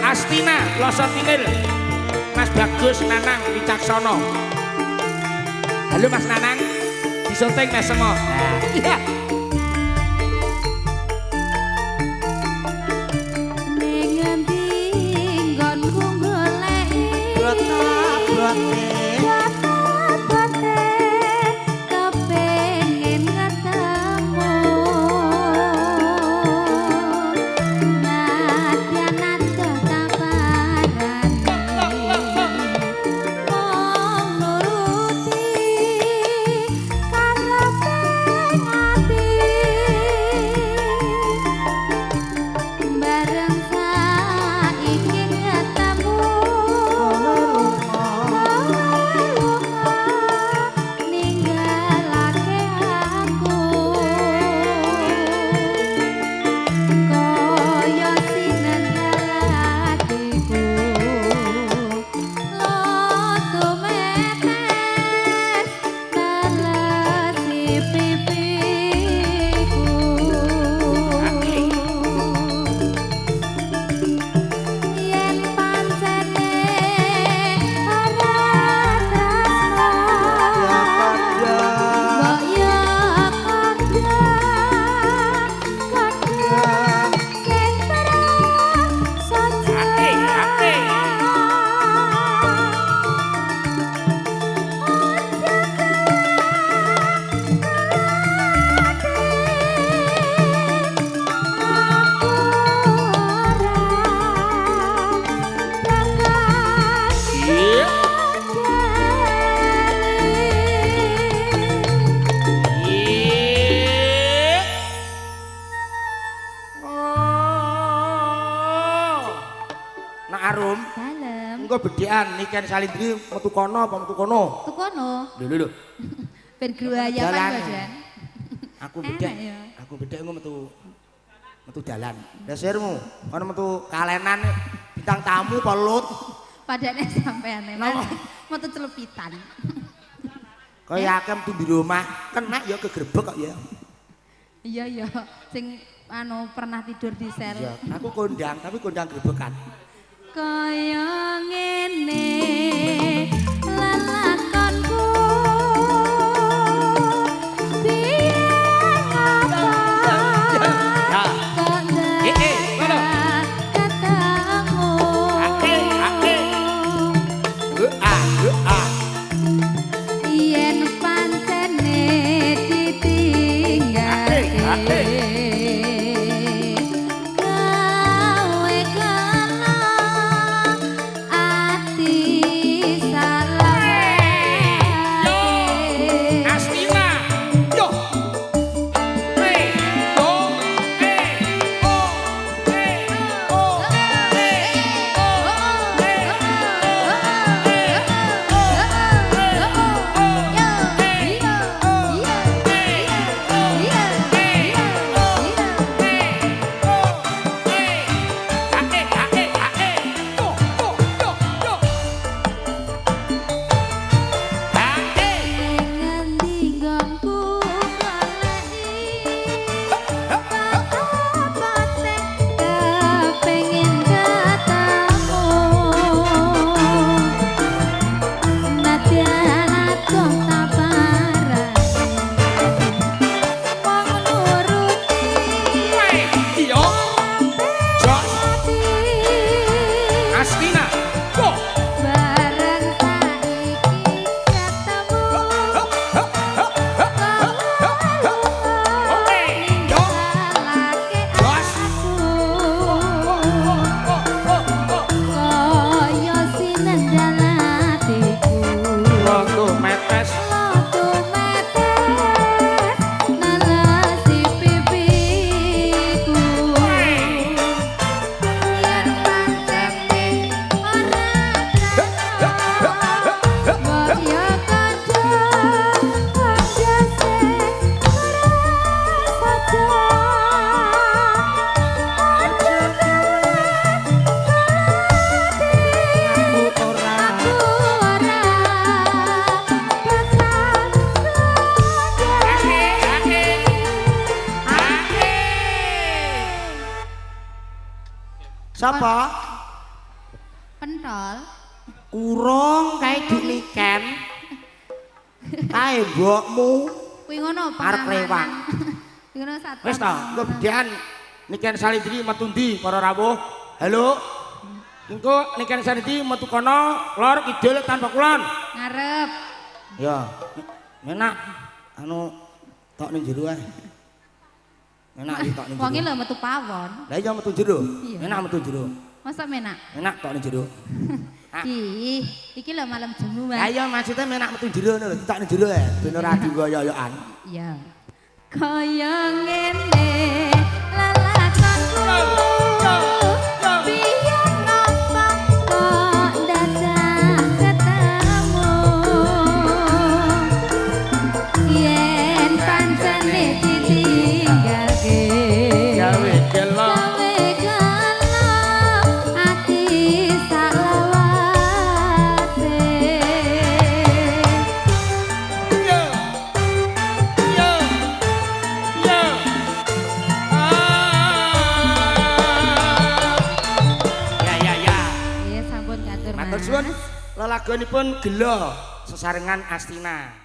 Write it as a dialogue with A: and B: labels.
A: Astina Loso Tingil. Mas Bagus Nanang Wicaksono. Halo Mas Nanang, disunting Mas Semo. Nah, iya.
B: Ning ngendi nggonku goleki
C: Brot-brote.
B: Brot-brote kepengin ketemu. Nadyan adoh tabarane mung nuruti karepe ati. Bareng saiki ketemu kowe lunga ninggalake aku kaya sinenggal atiku loto metes nelesi pipiku. Yen pancene ora tresno mbok yo kandha kandha sing prasaja.
A: Ake, ake.
B: Aku ora bakal
A: Iya. Iya. Oh.
D: Nak Arum,
B: Dalem.
D: engko bedhean Niken Salindri metu kono apa metu kono?
B: Tukono.
D: Lho lho lho.
B: Ben gruayapan
D: Dalan.
B: kok, Jan.
D: Aku bedhek.
B: Enak ya.
D: Aku bedhek engko metu metu dalan. Dasirmu, kono metu kalenan bintang tamu apa lut?
B: Padane sampean Mas. Metu celepitan.
D: Kaya akeh metu di rumah, kena ya kegrebek kok ya.
B: Iya iya, sing anu pernah tidur di sel.
D: Iya, aku kondang tapi kondang grebekan.
B: Kaya ngene lelakonku biyen apa
A: Ya.
B: kok
A: Eh, eh, ngono.
B: dadak ketemu.
A: Ake, ake.
D: Ah, ah.
B: Yen pancene ditinggalke
A: Ake, ake.
B: gawe kena ati.
D: Sapa?
B: Pentol.
D: Urung kae dik niken. Kae mbokmu.
B: Kuwi ngono
D: Arep rewang.
B: Kuwi ngono satpam.
A: Wis ta, engko bedhean Niken Salindri metu ndi para rawuh. Halo. Engko Niken Salindri metu kono lor kidul tanpa kulon.
B: Ngarep.
D: Ya. Menak anu tok ning jero ae. Menak iki tok ning jero.
B: Wonge lho metu pawon.
D: Lah iya metu jero.
B: Iya.
D: Menak metu jero.
B: Masa menak?
D: Menak tok ning jero.
B: Ih, iki lho malam jemu, Mas.
D: Lah iya maksudnya menak metu jero ngono lho, tok ning jero ae ben ora digoyo-yoyokan.
B: Iya. Kaya ngene lelakonku. Biyen ngapa kok dadak ketemu. Yen pancene ditinggalke.
A: Gawe gelo.
B: Gawe gelo ati salawase.
A: Yo. Yo. Yo. Ah. Ya ya ya.
B: Nggih, sampun katur, Mas.
A: Matur suwun lelagonipun gelo sesarengan Astina.